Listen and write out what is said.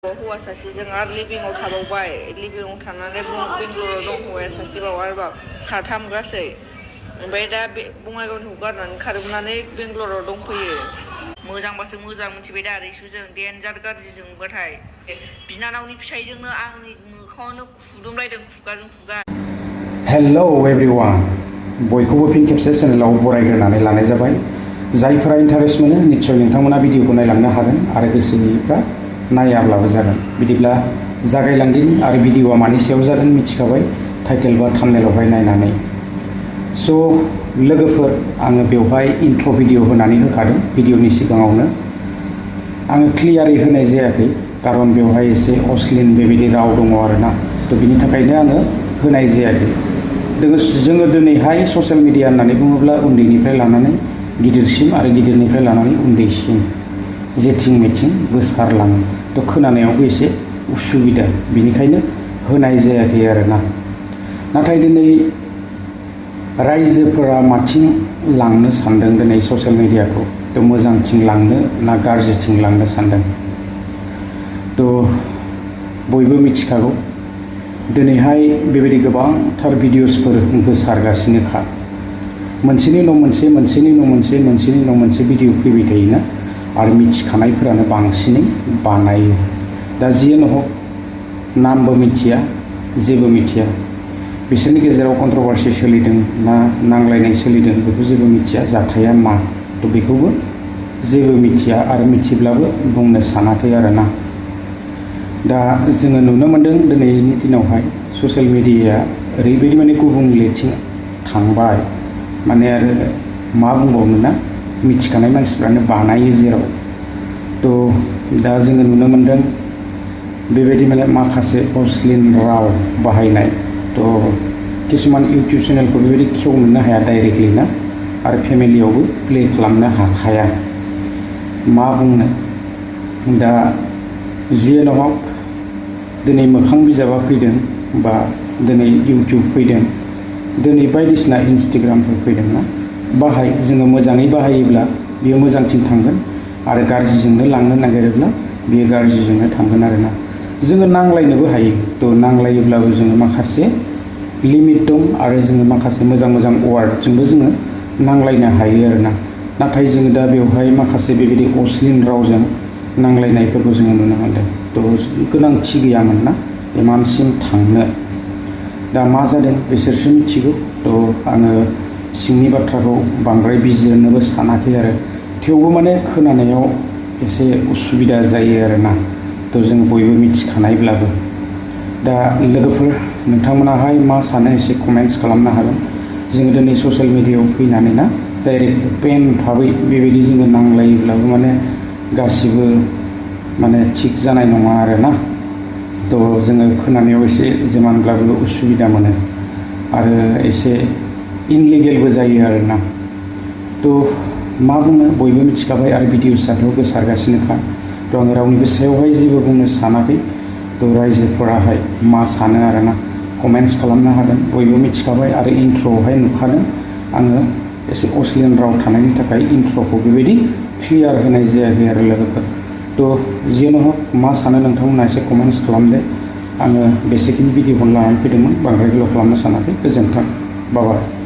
हौवा सासेजों आरो लिभिंआव थाबावबाय लिभिंआव थानानै बेंगलराव दं हौवाया सासेबाव आरोबाव साथाम गासै ओमफ्राय दा बे बङाइगावनिखौ गारनानै खारबोनानै बेंगलराव दंफैयो मोजांबासो मोजां मोनथिबाय दा रैसुजों देन्जार गाज्रि जोंबाथाय बिनानावनि फिसाइजोंनो आंनि मोखाङावनो खुदुमलायदों खुगाजों खुगा। हेलौ एभरिवान बयखौबो फिन खेबसे चेनेलाव बरायग्रोनानै लानाय जाबाय। जायफोरा इन्टारेस्ट मोनो निश्चय नोंथांमोना भिडिअखौ नायलांनो हागोन आरो गोसोनिफ्रा नायाब्लाबो जागोन। बिदिब्ला जागायलांदिनि आरो भिडिअआ मानि सायाव जागोन मिथिखाबाय टाइटेल बा थाम्बनेलावहाय नायनानै। स' लोगोफोर आङो बेवहाय इन्ट्र' भिडिअ होनानै होखादों भिडिअनि सिगाङावनो। आङो क्लियारै होनाय जायाखै कारन बेवहाय एसे अश्लील बेबायदि राव दङ आरोना, थ' बिनि थाखायनो आङो होनाय जायाखै। जोङो दिनैहाय ससियेल मिडिया होननानै बुङोब्ला उन्दैनिफ्राय लानानै गिदिरसिम आरो गिदिरनिफ्राय लानानै उन्दैसिम जेथिं मेथिं गोसारलाङो, थ' खोनानायावबो एसे उसुबिदा, बिनिखायनो होनाय जायाखै आरोना। नाथाय दिनै रायजोफोरा माथिं लांनो सानदों दिनै ससियेल मिडियाखौ, थ' मोजांथिं लांनो ना गाज्रिथिं लांनो सानदों, थ' बयबो मिथिखागौ दिनैहाय बेबायदि गोबांथार भिडिअसफोर गोसारगासिनोखा। मोनसेनि उनाव मोनसे मोनसेनि उनाव मोनसे मोनसेनि उनाव मोनसे भिडिअ फैबाय थायोना, आरो मिथिखानायफोरानो बांसिनै बानायो। दा जियानो हक नामबो मिथिया जेबो मिथिया, बिसोरनि गेजेराव कन्ट्रभार्सि सोलिदों ना नांलायनाय सोलिदों बेखौ जेबो मिथिया, जाथाया मा थ' बेखौबो जेबो मिथिया आरो मिथिब्लाबो बुंनो सानाखै आरोना। दा जोङो नुनो मोन्दों दिनैनि दिनावहाय ससियेल मिडियाया ओरैबायदि माने गुबुंलेथिं थांबाय, माने आरो मा बुंबावनो ना, मिथिखानाय मानसिफ्रानो बानायो जेराव। थ' दा जोङो नुनो मोन्दों बेबायदि माने माखासे अश्लील राव बाहायनाय, थ' किसुमान इउटुब चेनेलखौ बेबायदि खेवनोनो हाया डाइरेक्टलि ना, आरो फेमिलियावबो प्ले खालामनो हाखाया, मा बुंनो। दा जियानो हक दिनै मोखां बिजाबा फैदों बा दिनै इउटुब फैदों, दिनै बायदिसिना इन्सटाग्रामफोर फैदों ना, बाहाय जोङो मोजाङै बाहायोब्ला बियो मोजांथिं थांगोन आरो गाज्रिजोंनो लांनो नागिरोब्ला बियो गाज्रिजोंनो थांगोन आरोना। जोङो नांलायनोबो हायो, थ' नांलायोब्लाबो जोङो माखासे लिमिट दं आरो जोङो माखासे मोजां मोजां वार्डजोंबो जोङो नांलायनो हायो आरोना। नाथाय जोङो दा बेवहाय माखासे बेबायदि अश्लील रावजों नांलायनायफोरखौ जोङो नुनो मोन्दों, थ' गोनांथि गैयामोन ना इमानसिम थांनो। दा मा जादों बिसोरसो मिथिगौ, थ' आङो सिंनि बाथ्राखौ बांद्राय बिजिरनोबो सानाखै आरो थेवबो माने खोनानायाव एसे उसुबिदा जायो आरोना, थ' जों बयबो मिथिखानायब्लाबो। दा लोगोफोर नोंथांमोनाहाय मा सानो एसे कमेन्ट्स खालामनो हागोन। जोङो दिनै ससियेल मिडियायाव फैनानै ना डाइरेक्ट पेन भाबै बेबायदि जोङो नांलायोब्लाबो माने गासिबो माने थिग जानाय नङा आरोना, थ' जोङो खोनानायाव एसे जेमानब्लाबो उसुबिदा मोनो आरो एसे इनलिगेलबो जायो आरोना। थ' मा बुंनो बयबो मिथिखाबाय आरो भिडिअसआथ' गोसारगासिनोखा, थ' आङो रावनिबो सायावहाय जेबो बुंनो सानाखै, थ' रायजोफोराहाय मा सानो आरोना कमेन्ट्स खालामनो हागोन। बयबो मिथिखाबाय आरो इन्ट्र'आवहाय नुखादों आङो एसे अश्लील राव थानायनि थाखाय इन्ट्र'खौ बेबायदि क्लियार होनाय जायाखै आरो लोगोफोर। थ' जियानो हक मा सानो नोंथांमोना एसे कमेन्ट्स खालामदो। आङो बेसेखिनि भिडिअखौनो लानानै फैदोंमोन, बांद्राय गोलाव खालामनो सानाखै। गोजोन्थों, बाय बाय।